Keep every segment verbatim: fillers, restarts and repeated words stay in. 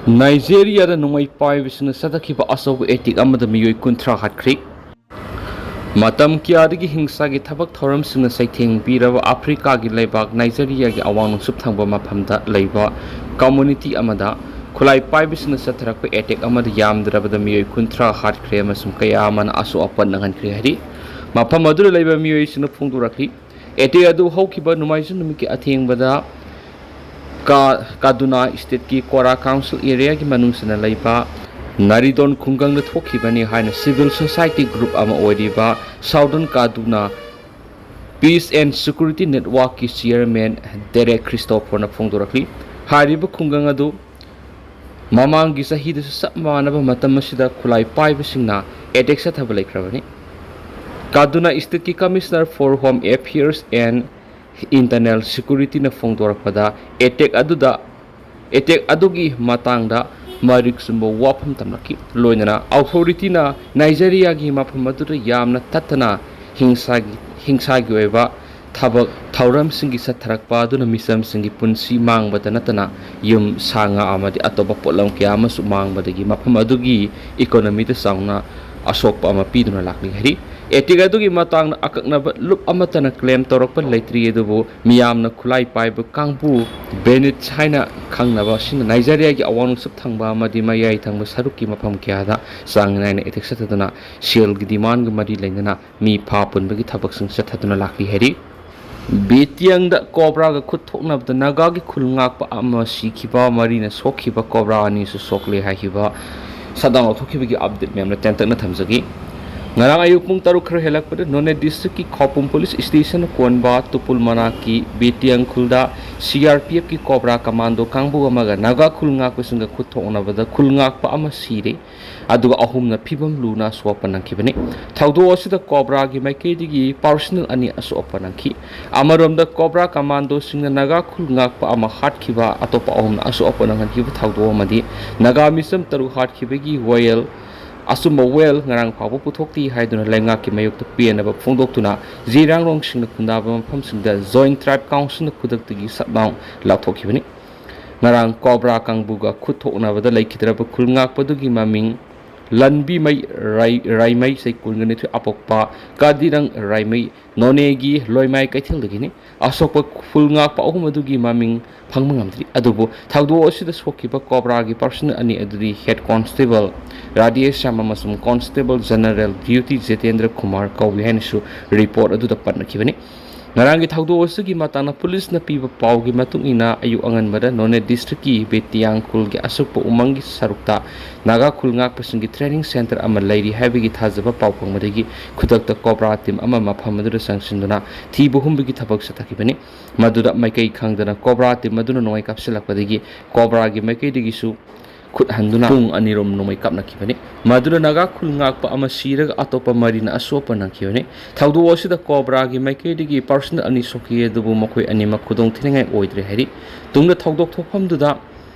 ꯅꯥꯏꯖꯦꯔꯤꯌꯥꯗ ꯅꯣꯡꯃꯩ ꯄꯥꯏꯕꯁꯤꯡꯅ ꯆꯠꯊꯈꯤꯕ ꯑꯆꯧꯕ ꯑꯦꯇꯦꯛ ꯑꯃꯗ ꯃꯤꯑꯣꯏ ꯀꯨꯟꯊ꯭ꯔꯥ ꯍꯥꯠꯈ꯭ꯔꯤ꯫ ꯃꯇꯝ ꯀꯌꯥꯗꯒꯤ ꯍꯤꯡꯁꯥꯒꯤ ꯊꯕꯛ ꯊꯧꯔꯝꯁꯤꯡꯅ ꯆꯩꯊꯦꯡ ꯄꯤꯔꯕ ꯑꯐ꯭ꯔꯤꯀꯥꯒꯤ ꯂꯩꯕꯥꯛ ꯅꯥꯏꯖꯦꯔꯤꯌꯥꯒꯤ ꯑꯋꯥꯡ ꯅꯣꯡꯆꯨꯞ ꯊꯪꯕ ꯃꯐꯝꯗ ꯂꯩꯕ ꯀꯝꯃꯨꯅꯤꯇꯤ ꯑꯃꯗ ꯈꯨꯠꯂꯥꯏ ꯄꯥꯏꯕꯁꯤꯡꯅ ꯆꯠꯊꯔꯛꯄ ꯑꯦꯇꯦꯛ ꯑꯃꯗ ꯌꯥꯝꯗ꯭ꯔꯕꯗ ꯃꯤꯑꯣꯏ ꯀꯨꯟꯊ꯭ꯔꯥ ꯍꯥꯠꯈ꯭ꯔꯦ ꯑꯃꯁꯨꯡ ꯀꯌꯥ ꯑꯃꯅ ꯑꯁꯣꯛ ꯑꯄꯟ ꯅꯪꯍꯟꯈ꯭ꯔꯦ ꯍꯥꯏꯔꯤ꯫ ꯃꯐꯝ ꯑꯗꯨꯗ ꯂꯩꯕ ꯃꯤꯑꯣꯏꯁꯤꯡꯅ ꯐꯣꯡꯗꯣꯔꯛꯂꯤ꯫ ꯑꯦꯇꯦꯛ ꯑꯗꯨ ꯍꯧꯈꯤꯕ ꯅꯣꯡꯃꯥꯏꯖꯤꯡ ꯅꯨꯃꯤꯠꯀꯤ ꯑꯊꯦꯡꯕꯗ ꯀꯥ-, ꯀꯥꯗꯨꯅꯥ ꯁ꯭ꯇꯦꯠꯀꯤ ꯀꯣꯔꯥ ꯀꯥꯎꯟꯁꯤꯜ ꯑꯦꯔꯤꯌꯥꯒꯤ ꯃꯅꯨꯡꯁꯤꯅ ꯂꯩꯕ ꯅꯥꯔꯤꯗꯣꯟ ꯈꯨꯡꯒꯪꯗ ꯊꯣꯛꯈꯤꯕꯅꯤ ꯍꯥꯏꯅ civil society group ꯑꯃ ꯑꯣꯏꯔꯤꯕ Southern Kaduna Peace and Security Networkꯀꯤ chairman ꯗꯦꯔꯦꯛ ꯈ꯭ꯔꯤꯁꯇꯣꯐꯔꯅ ꯐꯣꯡꯗꯣꯔꯛꯂꯤ꯫ ꯍꯥꯏꯔꯤꯕ ꯈꯨꯡꯒꯪ ꯑꯗꯨ ꯃꯃꯥꯡꯒꯤ ꯆꯍꯤꯗꯁꯨ ꯆꯞ ꯃꯥꯟꯅꯕ ꯃꯇꯝ ꯑꯁꯤꯗ ꯈꯨꯠꯂꯥꯏ ꯄꯥꯏꯕꯁꯤꯡꯅ ꯑꯦꯇꯦꯛ ꯆꯠꯊꯕ ꯂꯩꯈ꯭ꯔꯕꯅꯤ꯫ ꯀꯥꯗꯨꯅꯥ ꯁ꯭ꯇꯦꯠꯀꯤ Commissioner for Home Affairs and Internal Securityꯅ ꯐꯣꯡꯗꯣꯔꯛꯄꯗ, ꯑꯦꯇꯦꯛ ꯑꯗꯨꯗ, ꯑꯦꯇꯦꯛ ꯑꯗꯨꯒꯤ ꯃꯇꯥꯡꯗ ꯃꯔꯤꯛ ꯆꯨꯝꯕ ꯋꯥꯐꯝ ꯇꯝꯂꯛꯈꯤ꯫ ꯂꯣꯏꯅꯅ ꯑꯣꯊꯣꯔꯤꯇꯤꯅ ꯅꯥꯏꯖꯦꯔꯤꯌꯥꯒꯤ ꯃꯐꯝ ꯑꯗꯨꯗ ꯌꯥꯝꯅ ꯇꯠꯇꯅ ꯍꯤꯡꯁꯥꯒꯤ, ꯍꯤꯡꯁꯥꯒꯤ ꯑꯣꯏꯕ ꯊꯕꯛ ꯊꯧꯔꯝꯁꯤꯡꯒꯤ ꯆꯠꯊꯔꯛꯄ ꯑꯗꯨꯅ ꯃꯤꯆꯝꯁꯤꯡꯒꯤ ꯄꯨꯟꯁꯤ ꯃꯥꯡꯕꯗ ꯅꯠꯇꯅ ꯌꯨꯝ, ꯁꯥ ꯉꯥ ꯑꯃꯗꯤ ꯑꯇꯣꯞꯄ ꯄꯣꯠꯂꯝ ꯀꯌꯥ ꯑꯃꯁꯨ ꯃꯥꯡꯕꯗꯒꯤ ꯃꯐꯝ ꯑꯗꯨꯒꯤ economyꯗ ꯆꯥꯎꯅ ꯑꯁꯣꯛꯄ ꯑꯃ ꯄꯤꯗꯨꯅ ꯂꯥꯛꯂꯤ ꯍꯥꯏꯔꯤ꯫ ꯑꯦꯇꯦꯛ ꯑꯗꯨꯒꯤ ꯃꯇꯥꯡꯗ ꯑꯀꯛꯅꯕ ꯂꯨꯞ ꯑꯃꯠꯇꯅ claim ꯇꯧꯔꯛꯄ ꯂꯩꯇ꯭ꯔꯤ, ꯑꯗꯨꯕꯨ ꯃꯤꯌꯥꯝꯅ ꯈꯨꯠꯂꯥꯏ ꯄꯥꯏꯕ ꯀꯥꯡꯕꯨ bandits ꯍꯥꯏꯅ ꯈꯪꯅꯕ ꯑꯁꯤꯅ ꯅꯥꯏꯖꯦꯔꯤꯌꯥꯒꯤ ꯑꯋꯥꯡ ꯅꯣꯡꯆꯨꯞ ꯊꯪꯕ ꯑꯃꯗꯤ ꯃꯌꯥꯏ ꯊꯪꯕ ꯁꯔꯨꯛꯀꯤ ꯃꯐꯝ ꯀꯌꯥꯗ ꯆꯥꯡ ꯅꯥꯏꯅ ꯑꯦꯇꯦꯛ ꯆꯠꯊꯗꯨꯅ ꯁꯦꯜꯒꯤ demandꯒ ꯃꯔꯤ ꯂꯩꯅꯅ ꯃꯤ ꯐꯥ ꯄꯨꯟꯕꯒꯤ ꯊꯕꯛꯁꯤꯡ ꯆꯠꯊꯗꯨꯅ ꯂꯥꯛꯂꯤ ꯍꯥꯏꯔꯤ꯫ ꯕꯦꯇꯤꯌꯥꯡꯗ ꯀꯣꯕ꯭ꯔꯥꯒ ꯈꯨꯠ ꯊꯣꯛꯅꯕꯗ ꯅꯥꯒꯥꯒꯤ ꯈꯨꯜ ꯉꯥꯛꯄ ꯑꯃ ꯁꯤꯈꯤꯕ, ꯃꯔꯤꯅ ꯁꯣꯛꯈꯤꯕ, ꯀꯣꯕ꯭ꯔꯥ ꯑꯅꯤꯁꯨ ꯁꯣꯛꯂꯦ ꯍꯥꯏꯈꯤꯕ shutdown ꯂꯧꯊꯣꯛꯈꯤꯕꯒꯤ update ꯃꯌꯥꯝꯅ ꯇꯦꯟꯇꯛꯅ ꯊꯝꯖꯒꯦ꯫ ꯉꯔꯥꯡ ꯑꯌꯨꯛ ꯄꯨꯡ ꯇꯔꯨꯛ ꯈꯔ ꯍꯦꯜꯂꯛꯄꯗ ꯅꯣꯅꯦ districtꯀꯤ ꯈꯧꯄꯨꯝ police stationꯅ ꯀꯣꯟꯕ ꯇꯨꯄꯨꯜ ꯃꯅꯥꯛꯀꯤ ꯕꯦꯇꯤꯌꯥꯡ ꯈꯨꯜꯗ CRPFꯀꯤ ꯀꯣꯕ꯭ꯔꯥ commando ꯀꯥꯡꯕꯨ ꯑꯃꯒ ꯅꯥꯒꯥ ꯈꯨꯜ ꯉꯥꯛꯄꯁꯤꯡꯒ ꯈꯨꯠ ꯊꯣꯛꯅꯕꯗ ꯈꯨꯜ ꯉꯥꯛꯄ ꯑꯃ ꯁꯤꯔꯦ, ꯑꯗꯨꯒ ꯑꯍꯨꯝꯅ ꯐꯤꯕꯝ ꯂꯨꯅ ꯑꯁꯣꯛ ꯑꯄꯟ ꯅꯪꯈꯤꯕꯅꯤ꯫ ꯊꯧꯗꯣꯛ ꯑꯁꯤꯗ ꯀꯣꯕ꯭ꯔꯥꯒꯤ ꯃꯥꯏꯀꯩꯗꯒꯤ personnel ꯑꯅꯤ ꯑꯁꯣꯛ ꯑꯄꯟ ꯅꯪꯈꯤ꯫ ꯑꯃꯔꯣꯝꯗ ꯀꯣꯕ꯭ꯔꯥ commandoꯁꯤꯡꯅ ꯅꯥꯒꯥ ꯈꯨꯜ ꯉꯥꯛꯄ ꯑꯃ ꯍꯥꯠꯈꯤꯕ, ꯑꯇꯣꯞꯄ ꯑꯍꯨꯝꯅ ꯑꯁꯣꯛ ꯑꯄꯟ ꯅꯪꯍꯟꯈꯤꯕ ꯊꯧꯗꯣꯛ ꯑꯃꯗꯤ ꯅꯥꯒꯥ ꯃꯤꯆꯝ ꯇꯔꯨꯛ ꯍꯥꯠꯈꯤꯕꯒꯤ ꯋꯥꯌꯦꯜ, ꯑꯆꯨꯝꯕ ꯋꯥꯌꯦꯜ ꯉꯔꯥꯡ ꯐꯥꯎꯕ ꯄꯨꯊꯣꯛꯇꯦ ꯍꯥꯏꯗꯨꯅ ꯂꯩꯉꯥꯛꯀꯤ ꯃꯥꯌꯣꯛꯇ ꯄꯦꯟꯅꯕ ꯐꯣꯡꯗꯣꯛꯇꯨꯅ ꯖꯤꯔꯥꯡꯔꯣꯡꯁꯤꯡꯅ ꯈꯨꯟꯗꯥꯕ ꯃꯐꯝꯁꯤꯡꯗ Joint Tribe Councilꯅ ꯈꯨꯗꯛꯇꯒꯤ shutdown ꯂꯥꯎꯊꯣꯛꯈꯤꯕꯅꯤ꯫ ꯉꯔꯥꯡ ꯀꯣꯕ꯭ꯔꯥ ꯀꯥꯡꯕꯨꯒ ꯈꯨꯠ ꯊꯣꯛꯅꯕꯗ ꯂꯩꯈꯤꯗ꯭ꯔꯕ ꯈꯨꯜ ꯉꯥꯛꯄꯗꯨꯒꯤ ꯃꯃꯤꯡ ꯂꯟꯕꯤꯃꯩ ꯔꯥꯏ-, ꯔꯥꯏꯃꯩ, ꯆꯍꯤ ꯀꯨꯟꯒ ꯅꯤꯊꯣꯏ, ꯑꯄꯣꯛꯄ ꯀꯥꯗꯤꯔꯪ ꯔꯥꯏꯃꯩ, ꯅꯣꯅꯦꯒꯤ ꯂꯣꯏꯃꯥꯏ ꯀꯩꯊꯦꯜꯗꯒꯤꯅꯤ꯫ ꯑꯁꯣꯛꯄ ꯈꯨꯜ ꯉꯥꯛꯄ ꯑꯍꯨꯝ ꯑꯗꯨꯒꯤ ꯃꯃꯤꯡ ꯐꯪꯕ ꯉꯝꯗ꯭ꯔꯤ꯫ ꯑꯗꯨꯕꯨ ꯊꯧꯗꯣꯛ ꯑꯁꯤꯗ ꯁꯣꯛꯈꯤꯕ ꯀꯣꯕ꯭ꯔꯥꯒꯤ ꯄꯥꯔꯁꯅꯦꯜ ꯑꯅꯤ ꯑꯗꯨꯗꯤ ꯍꯦꯗ ꯀꯣꯟꯁꯇꯦꯕꯜ ꯔꯥꯙꯦꯁ꯭ꯌꯥꯝ ꯑꯃꯁꯨꯡ constable general duty Jitendra Kumar ꯀꯧꯏ ꯍꯥꯏꯅꯁꯨ ꯔꯤꯄꯣꯔꯠ ꯑꯗꯨꯗ ꯄꯟꯅꯈꯤꯕꯅꯤ꯫ ꯉꯔꯥꯡꯒꯤ ꯊꯧꯗꯣꯛ ꯑꯁꯤꯒꯤ ꯃꯇꯥꯡꯗ ꯄꯨꯂꯤꯁꯅ ꯄꯤꯕ ꯄꯥꯎꯒꯤ ꯃꯇꯨꯡ ꯏꯟꯅ, ꯑꯌꯨꯛ ꯑꯉꯟꯕꯗ ꯅꯣꯅꯦ ꯗꯤꯁꯇ꯭ꯔꯤꯛꯀꯤ ꯕꯦꯇꯤꯌꯥꯡ ꯈꯨꯜꯒꯤ ꯑꯁꯣꯛꯄ ꯎꯃꯪꯒꯤ ꯁꯔꯨꯛꯇ ꯅꯥꯒꯥ ꯈꯨꯜ ꯉꯥꯛꯄꯁꯤꯡꯒꯤ ꯇ꯭ꯔꯦꯅꯤꯡ ꯁꯦꯟꯇꯔ ꯑꯃ ꯂꯩꯔꯤ ꯍꯥꯏꯕꯒꯤ ꯊꯥꯖꯕ ꯄꯥꯎ ꯐꯪꯕꯗꯒꯤ ꯈꯨꯗꯛꯇ ꯀꯣꯕ꯭ꯔꯥ ꯇꯤꯝ ꯑꯃ ꯃꯐꯝ ꯑꯗꯨꯗ ꯆꯪꯁꯤꯟꯗꯨꯅ ꯊꯤꯕ ꯍꯨꯝꯕꯒꯤ ꯊꯕꯛ ꯆꯠꯊꯈꯤꯕꯅꯤ꯫ ꯃꯗꯨꯗ ꯃꯥꯏꯀꯩ ꯈꯪꯗꯅ ꯀꯣꯕ꯭ꯔꯥ ꯇꯤꯝ ꯑꯗꯨꯅ ꯅꯣꯡꯃꯩ ꯀꯥꯞꯁꯤꯜꯂꯛꯄꯗꯒꯤ ꯀꯣꯕ꯭ꯔꯥꯒꯤ ꯃꯥꯏꯀꯩꯗꯒꯤꯁꯨ ꯈꯨꯠ ꯍꯟꯗꯨꯅ ꯄꯨꯡ ꯑꯅꯤꯔꯣꯝ ꯅꯣꯡꯃꯩ ꯀꯥꯞꯅꯈꯤꯕꯅꯤ꯫ ꯃꯗꯨꯅ ꯅꯥꯒꯥ ꯈꯨꯜ ꯉꯥꯛꯄ ꯑꯃ ꯁꯤꯔꯒ ꯑꯇꯣꯞꯄ ꯃꯔꯤꯅ ꯑꯁꯣꯛꯄ ꯅꯪꯈꯤꯕꯅꯤ꯫ ꯊꯧꯗꯣꯛ ꯑꯁꯤꯗ ꯀꯣꯕ꯭ꯔꯥꯒꯤ ꯃꯥꯏꯀꯩꯗꯒꯤ ꯄꯥꯔꯁꯅꯦꯜ ꯑꯅꯤ ꯁꯣꯛꯈꯤ, ꯑꯗꯨꯕꯨ ꯃꯈꯣꯏ ꯑꯅꯤꯃꯛ ꯈꯨꯗꯣꯡ ꯊꯤꯅꯤꯡꯉꯥꯏ ꯑꯣꯏꯗ꯭ꯔꯦ ꯍꯥꯏꯔꯤ꯫ ꯇꯨꯡꯗ ꯊꯧꯗꯣꯛ ꯊꯣꯛꯐꯝꯗꯨꯗ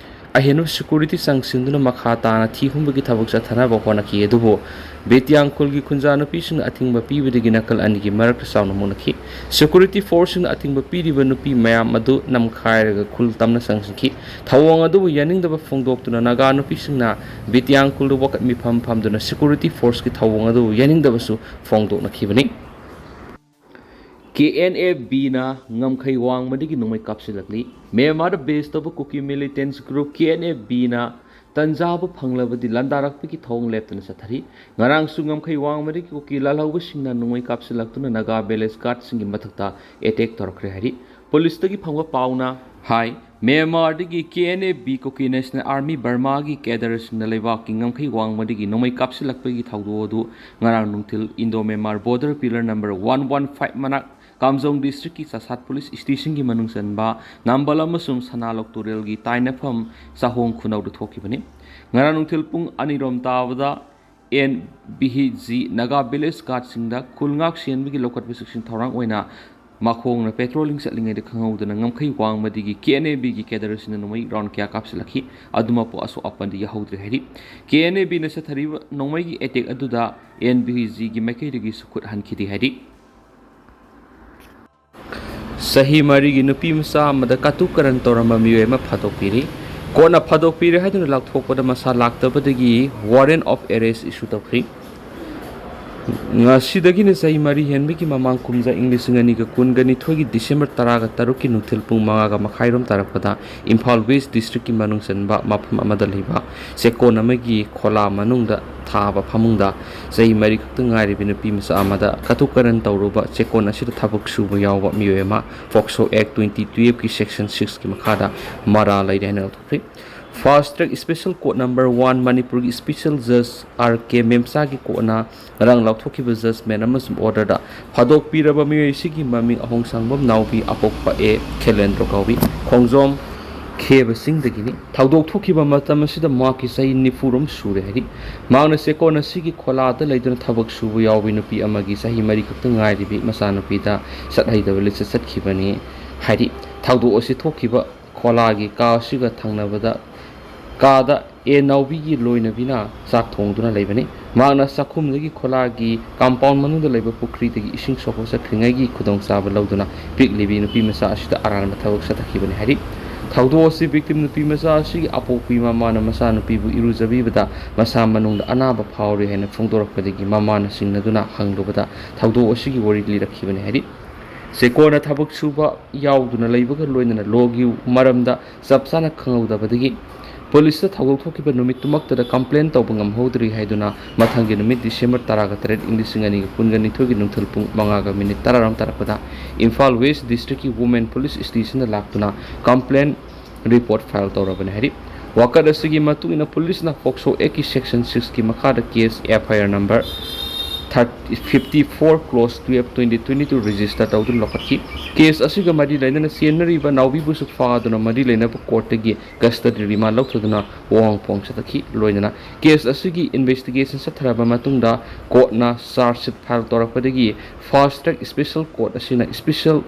ꯑꯍꯦꯟꯕ ꯁꯦꯀ꯭ꯌꯨꯔꯤꯇꯤ ꯆꯪꯁꯤꯟꯗꯨꯅ ꯃꯈꯥ ꯇꯥꯅ ꯊꯤ ꯍꯨꯝꯕꯒꯤ ꯊꯕꯛ ꯆꯠꯊꯅꯕ ꯍꯣꯠꯅꯈꯤ, ꯑꯗꯨꯕꯨ ꯕꯦꯇꯤꯌꯥꯡ ꯈꯨꯜꯒꯤ ꯈꯨꯟꯖꯥ ꯅꯨꯄꯤꯁꯤꯡꯅ ꯑꯊꯤꯡꯕ ꯄꯤꯕꯗꯒꯤ ꯅꯥꯀꯜ ꯑꯅꯤꯒꯤ ꯃꯔꯛꯇ ꯆꯥꯎꯅ ꯃꯨꯛꯅꯈꯤ꯫ ꯁꯦꯀ꯭ꯌꯨꯔꯤꯇꯤ ꯐꯣꯔꯁꯁꯤꯡꯅ ꯑꯊꯤꯡꯕ ꯄꯤꯔꯤꯕ ꯅꯨꯄꯤ ꯃꯌꯥꯝ ꯑꯗꯨ ꯅꯝꯈꯥꯏꯔꯒ ꯈꯨꯜ ꯇꯝꯅ ꯆꯪꯁꯤꯟꯈꯤ꯫ ꯊꯧꯑꯣꯡ ꯑꯗꯨꯕꯨ ꯌꯥꯅꯤꯡꯗꯕ ꯐꯣꯡꯗꯣꯛꯇꯨꯅ ꯅꯥꯒꯥ ꯅꯨꯄꯤꯁꯤꯡꯅ ꯕꯦꯇꯤꯌꯥꯡ ꯈꯨꯜꯗ ꯋꯥꯀꯠ ꯃꯤꯐꯝ ꯐꯝꯗꯨꯅ ꯁꯦꯀ꯭ꯌꯨꯔꯤꯇꯤ ꯐꯣꯔꯁꯀꯤ ꯊꯧꯑꯣꯡ ꯑꯗꯨꯕꯨ ꯌꯥꯅꯤꯡꯗꯕꯁꯨ ꯐꯣꯡꯗꯣꯛꯅꯈꯤꯕꯅꯤ꯫ ꯀꯦ ꯑꯦꯟ ꯑꯦ ꯕꯤꯅ ꯉꯝꯈꯩ ꯋꯥꯡꯃꯗꯒꯤ ꯅꯣꯡꯃꯩ ꯀꯥꯞꯁꯤꯜꯂꯛꯂꯤ꯫ ꯃ꯭ꯌꯥꯟꯃꯥꯔꯗ ꯕꯦꯁ ꯇꯧꯕ ꯀꯨꯀꯤ ꯃꯤꯂꯤꯇꯦꯟꯁ ꯒ꯭ꯔꯨꯞ ꯀꯦ ꯑꯦꯟ ꯑꯦ ꯕꯤꯅ ꯇꯟꯖꯥꯕꯨ ꯐꯪꯂꯕꯗꯤ ꯂꯥꯟꯗꯥꯔꯛꯄꯒꯤ ꯊꯧꯑꯣꯡ ꯂꯦꯞꯇꯅ ꯆꯠꯊꯔꯤ꯫ ꯉꯔꯥꯡꯁꯨ ꯉꯝꯈꯩ ꯋꯥꯡꯃꯗꯒꯤ ꯀꯨꯀꯤ ꯂꯥꯜꯍꯧꯕꯁꯤꯡꯅ ꯅꯣꯡꯃꯩ ꯀꯥꯞꯁꯤꯜꯂꯛꯇꯨꯅ ꯅꯥꯒꯥ ꯚꯤꯂꯦꯖ ꯒꯥꯔꯗꯁꯤꯡꯒꯤ ꯃꯊꯛꯇ ꯑꯦꯇꯦꯛ ꯇꯧꯔꯛꯈ꯭ꯔꯦ ꯍꯥꯏꯔꯤ꯫ ꯄꯨꯂꯤꯁꯇꯒꯤ ꯐꯪꯕ ꯄꯥꯎꯅ ꯍꯥꯏ, ꯃ꯭ꯌꯥꯟꯃꯥꯔꯗꯒꯤ ꯀꯦ ꯑꯦꯟ ꯑꯦ ꯕꯤ ꯀꯨꯀꯤ ꯅꯦꯁꯅꯦꯜ ꯑꯥꯔꯃꯤ ꯕꯔꯃꯥꯒꯤ ꯀꯦꯗꯔꯁꯤꯡꯅ ꯂꯩꯕꯥꯛꯀꯤ ꯉꯝꯈꯩ ꯋꯥꯡꯃꯗꯒꯤ ꯅꯣꯡꯃꯩ ꯀꯥꯞꯁꯤꯜꯂꯛꯄꯒꯤ ꯊꯧꯗꯣꯛ ꯑꯗꯨ ꯉꯔꯥꯡ ꯅꯨꯡꯊꯤꯜ Indo Myanmar border pillar number one one five ꯃꯅꯥꯛ ꯀꯥꯝꯖꯣꯡ ꯗꯤꯁꯇ꯭ꯔꯤꯛꯀꯤ ꯆꯥꯁꯥꯠ ꯄꯨꯂꯤꯁ ꯁ꯭ꯇꯦꯁꯟꯒꯤ ꯃꯅꯨꯡ ꯆꯟꯕ ꯅꯥꯝꯕꯂꯝ ꯑꯃꯁꯨꯡ ꯁꯅꯥꯂꯣꯛ ꯇꯨꯔꯦꯜꯒꯤ ꯇꯥꯏꯅꯐꯝ ꯆꯥꯍꯣꯡ ꯈꯨꯅꯧꯗ ꯊꯣꯛꯈꯤꯕꯅꯤ꯫ ꯉꯔꯥꯡ ꯅꯨꯡꯊꯤꯜ ꯄꯨꯡ ꯑꯅꯤꯔꯣꯝ ꯇꯥꯕꯗ N V G Naga village ꯒꯥꯔꯗꯁꯤꯡꯗ ꯈꯨꯜ ꯉꯥꯛ ꯁꯦꯟꯕꯒꯤ ꯂꯧꯈꯠꯄ ꯆꯦꯛꯁꯤꯟ ꯊꯧꯔꯥꯡ ꯑꯣꯏꯅ ꯃꯈꯣꯡꯅ ꯄꯦꯇ꯭ꯔꯣꯂꯤꯡ ꯆꯠꯂꯤꯉꯩꯗ ꯈꯪꯍꯧꯗꯅ ꯉꯝꯈꯩ ꯋꯥꯡꯃꯗꯒꯤ ꯀꯦ ꯑꯦꯟ ꯑꯦ ꯕꯤꯒꯤ ꯀꯦꯗꯔꯁꯤꯡꯅ ꯅꯣꯡꯃꯩ ꯔꯥꯎꯟ ꯀꯌꯥ ꯀꯥꯞꯁꯤꯜꯂꯛꯈꯤ꯫ ꯑꯗꯨꯃꯛꯄꯨ ꯑꯁꯣꯛ ꯑꯄꯟꯗꯤ ꯌꯥꯎꯍꯧꯗ꯭ꯔꯦ ꯍꯥꯏꯔꯤ꯫ ꯀꯦ ꯑꯦꯟ ꯑꯦ ꯕꯤꯅ ꯆꯠꯊꯔꯤꯕ ꯅꯣꯡꯃꯩꯒꯤ ꯑꯦꯇꯦꯛ ꯑꯗꯨꯗ ꯑꯦꯟ ꯚꯤ ꯖꯤꯒꯤ ꯃꯥꯏꯀꯩꯗꯒꯤꯁꯨ ꯈꯨꯠ ꯍꯟꯈꯤꯗꯦ ꯍꯥꯏꯔꯤ꯫ ꯆꯍꯤ ꯃꯔꯤꯒꯤ ꯅꯨꯄꯤ ꯃꯆꯥ ꯑꯃꯗ ꯀꯇꯨ ꯀꯔꯟ ꯇꯧꯔꯝꯕ ꯃꯤꯑꯣꯏ ꯑꯃ ꯐꯥꯗꯣꯛꯄꯤꯔꯤ꯫ ꯀꯣꯔꯠꯅ ꯐꯥꯗꯣꯛꯄꯤꯔꯦ ꯍꯥꯏꯗꯨꯅ ꯂꯥꯎꯊꯣꯛꯄꯗ ꯃꯁꯥ ꯂꯥꯛꯇꯕꯗꯒꯤ warrant of arrest issue ꯇꯧꯈ꯭ꯔꯤ꯫ ꯉꯁꯤꯗꯒꯤꯅ ꯆꯍꯤ ꯃꯔꯤ ꯍꯦꯟꯕꯒꯤ ꯃꯃꯥꯡ ꯀꯨꯝꯖꯥ ꯏꯪ ꯂꯤꯁꯤꯡ ꯑꯅꯤꯒ ꯀꯨꯟꯒ ꯅꯤꯊꯣꯏꯒꯤ ꯗꯤꯁꯦꯝꯕꯔ ꯇꯔꯥꯒ ꯇꯔꯨꯛꯀꯤ ꯅꯨꯡꯊꯤꯜ ꯄꯨꯡ ꯃꯉꯥꯒ ꯃꯈꯥꯏꯔꯣꯝ ꯇꯥꯔꯛꯄꯗ ꯏꯝꯐꯥꯜ ꯋꯦꯁ ꯗꯤꯁꯇ꯭ꯔꯤꯛꯀꯤ ꯃꯅꯨꯡ ꯆꯟꯕ ꯃꯐꯝ ꯑꯃꯗ ꯂꯩꯕ ꯆꯦꯛꯀꯣꯟ ꯑꯃꯒꯤ ꯈꯣꯂꯥ ꯃꯅꯨꯡꯗ ꯊꯥꯕ ꯐꯃꯨꯡꯗ ꯆꯍꯤ ꯃꯔꯤ ꯈꯛꯇ ꯉꯥꯏꯔꯤꯕ ꯅꯨꯄꯤ ꯃꯆꯥ ꯑꯃꯗ ꯀꯇꯨ ꯀꯔꯟ ꯇꯧꯔꯨꯕ ꯆꯦꯛꯀꯣꯟ ꯑꯁꯤꯗ ꯊꯕꯛ ꯁꯨꯕ ꯌꯥꯎꯕ ꯃꯤꯑꯣꯏ ꯑꯃ ꯐꯣꯛꯁꯣ ꯑꯦꯛ ꯇ꯭ꯋꯦꯟꯇꯤ ꯇꯨꯌꯦꯜꯐꯀꯤ ꯁꯦꯛꯁꯟ ꯁꯤꯛꯁꯀꯤ ꯃꯈꯥꯗ ꯃꯔꯥ ꯂꯩꯔꯦ ꯍꯥꯏꯅ ꯂꯥꯎꯊꯣꯛꯈ꯭ꯔꯤ꯫ Fast track special court number one ꯃꯅꯤꯄꯨꯔꯒꯤ ꯁ꯭ꯄꯦꯁꯦꯜ ꯖꯖ ꯑꯥꯔ ꯀꯦ ꯃꯦꯝꯆꯥꯒꯤ ꯀꯣꯔꯠꯅ ꯉꯔꯥꯡ ꯂꯥꯎꯊꯣꯛꯈꯤꯕ ꯖꯖꯃꯦꯟ ꯑꯃꯁꯨꯡ ꯑꯣꯔꯗꯔꯗ ꯐꯥꯗꯣꯛꯄꯤꯔꯕ ꯃꯤꯑꯣꯏꯁꯤꯒꯤ ꯃꯃꯤꯡ ꯑꯍꯣꯡꯁꯥꯡꯕꯝ ꯅꯥꯎꯕꯤ, ꯑꯄꯣꯛꯄ ꯑꯦ ꯈꯦꯂꯦꯟꯗ꯭ꯔꯣ ꯀꯧꯏ, ꯈꯣꯡꯖꯣꯝ ꯈꯦꯕ ꯆꯤꯡꯗꯒꯤꯅꯤ꯫ ꯊꯧꯗꯣꯛ ꯊꯣꯛꯈꯤꯕ ꯃꯇꯝ ꯑꯁꯤꯗ ꯃꯍꯥꯛꯀꯤ ꯆꯍꯤ ꯅꯤꯐꯨꯔꯣꯝ ꯁꯨꯔꯦ ꯍꯥꯏꯔꯤ꯫ ꯃꯍꯥꯛꯅ ꯆꯦꯛꯀꯣꯟ ꯑꯁꯤꯒꯤ ꯈꯣꯂꯥꯗ ꯂꯩꯗꯨꯅ ꯊꯕꯛ ꯁꯨꯕ ꯌꯥꯎꯕꯤ ꯅꯨꯄꯤ ꯑꯃꯒꯤ ꯆꯍꯤ ꯃꯔꯤ ꯈꯛꯇ ꯉꯥꯏꯔꯤꯕꯤ ꯃꯆꯥꯅꯨꯄꯤꯗ ꯆꯠꯍꯩꯗꯕ ꯂꯤꯆꯠ ꯆꯠꯈꯤꯕꯅꯤ ꯍꯥꯏꯔꯤ꯫ ꯊꯧꯗꯣꯛ ꯑꯁꯤ ꯊꯣꯛꯈꯤꯕ ꯈꯣꯂꯥꯒꯤ ꯀꯥ ꯑꯁꯤꯒ ꯊꯪꯅꯕꯗ ꯀꯥꯗ ꯑꯦ ꯅꯥꯎꯕꯤꯒꯤ ꯂꯣꯏꯅꯕꯤꯅ ꯆꯥꯛ ꯊꯣꯡꯗꯨꯅ ꯂꯩꯕꯅꯤ꯫ ꯃꯍꯥꯛꯅ ꯆꯥꯛꯈꯨꯝꯗꯒꯤ ꯈꯣꯂꯥꯒꯤ ꯀꯝꯄꯥꯎꯟ ꯃꯅꯨꯡꯗ ꯂꯩꯕ ꯄꯨꯈ꯭ꯔꯤꯗꯒꯤ ꯏꯁꯤꯡ ꯁꯣꯛꯄ ꯆꯠꯈ꯭ꯔꯤꯉꯩꯒꯤ ꯈꯨꯗꯣꯡꯆꯥꯕ ꯂꯧꯗꯨꯅ ꯄꯤꯛꯂꯤꯕꯤ ꯅꯨꯄꯤ ꯃꯆꯥ ꯑꯁꯤꯗ ꯑꯔꯥꯟꯕ ꯊꯕꯛ ꯆꯠꯊꯈꯤꯕꯅꯤ ꯍꯥꯏꯔꯤ꯫ ꯊꯧꯗꯣꯛ ꯑꯁꯤ ꯚꯤꯛꯇꯤꯝ ꯅꯨꯄꯤ ꯃꯆꯥ ꯑꯁꯤꯒꯤ ꯑꯄꯣꯛꯄꯤ ꯃꯃꯥꯅ ꯃꯆꯥꯅꯨꯄꯤꯕꯨ ꯏꯔꯨꯖꯕꯤꯕꯗ ꯃꯁꯥ ꯃꯅꯨꯡꯗ ꯑꯅꯥꯕ ꯐꯥꯎꯔꯤ ꯍꯥꯏꯅ ꯐꯣꯡꯗꯣꯔꯛꯄꯗꯒꯤ ꯃꯃꯥꯅ ꯆꯤꯡꯅꯗꯨꯅ ꯍꯪꯂꯨꯕꯗ ꯊꯧꯗꯣꯛ ꯑꯁꯤꯒꯤ ꯋꯥꯔꯤ ꯂꯤꯔꯛꯈꯤꯕꯅꯤ ꯍꯥꯏꯔꯤ꯫ ꯆꯦꯛꯀꯣꯟꯅ ꯊꯕꯛ ꯁꯨꯕ ꯌꯥꯎꯗꯨꯅ ꯂꯩꯕꯒ ꯂꯣꯏꯅꯅ ꯂꯣꯒꯤ ꯃꯔꯝꯗ ꯆꯞ ꯆꯥꯅ ꯈꯪꯍꯧꯗꯕꯗꯒꯤ ꯄꯨꯂꯤꯁꯇ ꯊꯧꯗꯣꯛ ꯊꯣꯛꯈꯤꯕ ꯅꯨꯃꯤꯠꯇꯨꯃꯛꯇꯗ ꯀꯝꯄ꯭ꯂꯦꯟ ꯇꯧꯕ ꯉꯝꯍꯧꯗ꯭ꯔꯤ ꯍꯥꯏꯗꯨꯅ ꯃꯊꯪꯒꯤ ꯅꯨꯃꯤꯠ ꯗꯤꯁꯦꯝꯕꯔ ꯇꯔꯥꯒ ꯇꯔꯦꯠ ꯏꯪ ꯂꯤꯁꯤꯡ ꯑꯅꯤꯒ ꯀꯨꯟꯒ ꯅꯤꯊꯣꯏꯒꯤ ꯅꯨꯡꯊꯤꯜ ꯄꯨꯡ ꯃꯉꯥꯒ ꯃꯤꯅꯤꯠ ꯇꯔꯥꯔꯣꯝ ꯇꯥꯔꯛꯄꯗ ꯏꯝꯐꯥꯜ ꯋꯦꯁ ꯗꯤꯁꯇ꯭ꯔꯤꯛꯀꯤ ꯋꯨꯃꯦꯟ ꯄꯨꯂꯤꯁ ꯁ꯭ꯇꯦꯁꯟꯗ ꯂꯥꯛꯇꯨꯅ ꯀꯝꯄ꯭ꯂꯦꯟ ꯔꯤꯄꯣꯔꯠ ꯐꯥꯏꯜ ꯇꯧꯔꯕꯅꯤ ꯍꯥꯏꯔꯤ꯫ ꯋꯥꯀꯠ ꯑꯁꯤꯒꯤ ꯃꯇꯨꯡ ꯏꯟꯅ ꯄꯨꯂꯤꯁꯅ ꯐꯣꯛꯁꯣ ꯑꯦꯛꯀꯤ ꯁꯦꯛꯁꯟ ꯁꯤꯛꯁꯀꯤ ꯃꯈꯥꯗ case F I R number thirty fifty four close twelve twenty twenty two register ꯇꯧꯗꯨꯅ ꯂꯧꯈꯠꯈꯤ꯫ ꯀꯦꯁ ꯑꯁꯤꯒ ꯃꯔꯤ ꯂꯩꯅꯅ ꯆꯦꯟꯅꯔꯤꯕ ꯅꯥꯎꯕꯤꯕꯨꯁꯨ ꯐꯥꯗꯨꯅ ꯃꯔꯤ ꯂꯩꯅꯕ ꯀꯣꯔꯠꯇꯒꯤ ꯀꯁꯇꯗꯤ ꯔꯤꯃꯥꯟ ꯂꯧꯊꯗꯨꯅ ꯋꯥꯍꯪ ꯄꯥꯎꯍꯪ ꯆꯠꯊꯈꯤ꯫ ꯂꯣꯏꯅꯅ ꯀꯦꯁ ꯑꯁꯤꯒꯤ ꯏꯟꯚꯦꯁꯇꯤꯒꯦꯁꯟ ꯆꯠꯊꯔꯕ ꯃꯇꯨꯡꯗ ꯀꯣꯔꯠꯅ ꯆꯥꯔꯖ ꯁꯤꯠ ꯐꯥꯏꯜ ꯇꯧꯔꯛꯄꯗꯒꯤ ꯐꯥꯁ ꯇ꯭ꯔꯦꯛ ꯁ꯭ꯄꯦꯁꯦꯜ ꯀꯣꯔꯠ ꯑꯁꯤꯅ special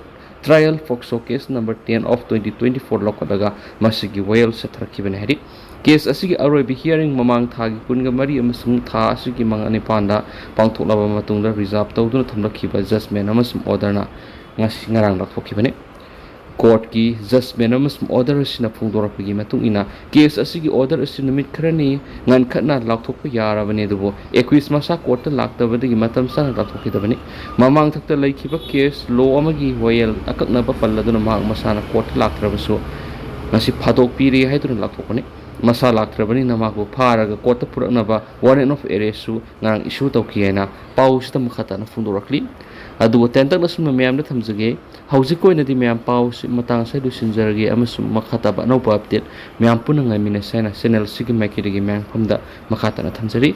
trial POCSO case number ten of twenty twenty four ꯂꯧꯈꯠꯂꯒ ꯃꯁꯤꯒꯤ ꯋꯥꯌꯦꯜ ꯆꯠꯊꯔꯛꯈꯤꯕꯅꯤ ꯍꯥꯏꯔꯤ꯫ ꯀꯦꯁ ꯑꯁꯤꯒꯤ ꯑꯔꯣꯏꯕ ꯍꯤꯌꯥꯔꯤꯡ ꯃꯃꯥꯡ ꯊꯥꯒꯤ ꯀꯨꯟꯒ ꯃꯔꯤ ꯑꯃꯁꯨꯡ ꯊꯥ ꯑꯁꯤꯒꯤ ꯃꯉꯥ ꯅꯤꯄꯥꯟꯗ ꯄꯥꯡꯊꯣꯛꯂꯕ ꯃꯇꯨꯡꯗ ꯔꯤꯖꯥꯔꯚ ꯇꯧꯗꯨꯅ ꯊꯝꯂꯛꯈꯤꯕ ꯖꯖꯃꯦꯟ ꯑꯃꯁꯨꯡ ꯑꯣꯔꯗꯔꯅ ꯉꯁꯤ, ꯉꯔꯥꯡ ꯂꯥꯎꯊꯣꯛꯈꯤꯕꯅꯤ꯫ Courtꯀꯤ judgment ꯑꯃꯁꯨꯡ order ꯑꯁꯤꯅ ꯐꯣꯡꯗꯣꯔꯛꯄꯒꯤ ꯃꯇꯨꯡ ꯏꯟꯅ, case ꯑꯁꯤꯒꯤ order ꯑꯁꯤ ꯅꯨꯃꯤꯠ ꯈꯔꯅꯤ ꯉꯟꯈꯠꯅ ꯂꯥꯎꯊꯣꯛꯄ ꯌꯥꯔꯕꯅꯤ, ꯑꯗꯨꯕꯨ accused ꯃꯁꯥ courtꯇ ꯂꯥꯛꯇꯕꯗꯒꯤ ꯃꯇꯝ ꯆꯥꯅ ꯂꯥꯎꯊꯣꯛꯈꯤꯗꯕꯅꯤ꯫ ꯃꯃꯥꯡꯊꯛꯇ ꯂꯩꯈꯤꯕ case law ꯑꯃꯒꯤ ꯋꯥꯌꯦꯜ ꯑꯀꯛꯅꯕ ꯄꯜꯂꯗꯨꯅ ꯃꯍꯥꯛ ꯃꯁꯥꯅ courtꯇ ꯂꯥꯛꯇ꯭ꯔꯕꯁꯨ, ꯉꯁꯤ ꯐꯥꯗꯣꯛꯄꯤꯔꯦ ꯍꯥꯏꯗꯨꯅ ꯂꯥꯎꯊꯣꯛꯄꯅꯤ꯫ ꯃꯁꯥ ꯂꯥꯛꯇ꯭ꯔꯕꯅꯤꯅ ꯃꯍꯥꯛꯄꯨ ꯐꯥꯔꯒ courtꯇ ꯄꯨꯔꯛꯅꯕ warrant of arrestꯁꯨ ꯉꯔꯥꯡ issue ꯇꯧꯈꯤ ꯍꯥꯏꯅ ꯄꯥꯎꯁꯤꯗ ꯃꯈꯥ ꯇꯥꯅ ꯐꯣꯡꯗꯣꯔꯛꯂꯤ꯫ ꯑꯗꯨꯕꯨ ꯇꯦꯟꯇꯛꯅ ꯁꯨꯝꯅ ꯃꯌꯥꯝꯗ ꯊꯝꯖꯒꯦ꯫ ꯍꯧꯖꯤꯛꯀꯤ ꯑꯣꯏꯅꯗꯤ ꯃꯌꯥꯝ ꯄꯥꯎꯁꯤ ꯃꯇꯥꯡ ꯑꯁꯤꯗ ꯂꯣꯏꯁꯤꯟꯖꯔꯒꯦ, ꯑꯃꯁꯨꯡ ꯃꯈꯥ ꯇꯥꯕ ꯑꯅꯧꯕ update ꯃꯌꯥꯝ ꯄꯨꯟꯅ ꯉꯥꯏꯃꯤꯟꯅꯁꯦ ꯍꯥꯏꯅ channel ꯑꯁꯤꯒꯤ ꯃꯥꯏꯀꯩꯗꯒꯤ ꯃꯌꯥꯝ ꯃꯐꯝꯗ ꯃꯈꯥ ꯇꯥꯅ ꯊꯝꯖꯔꯤ꯫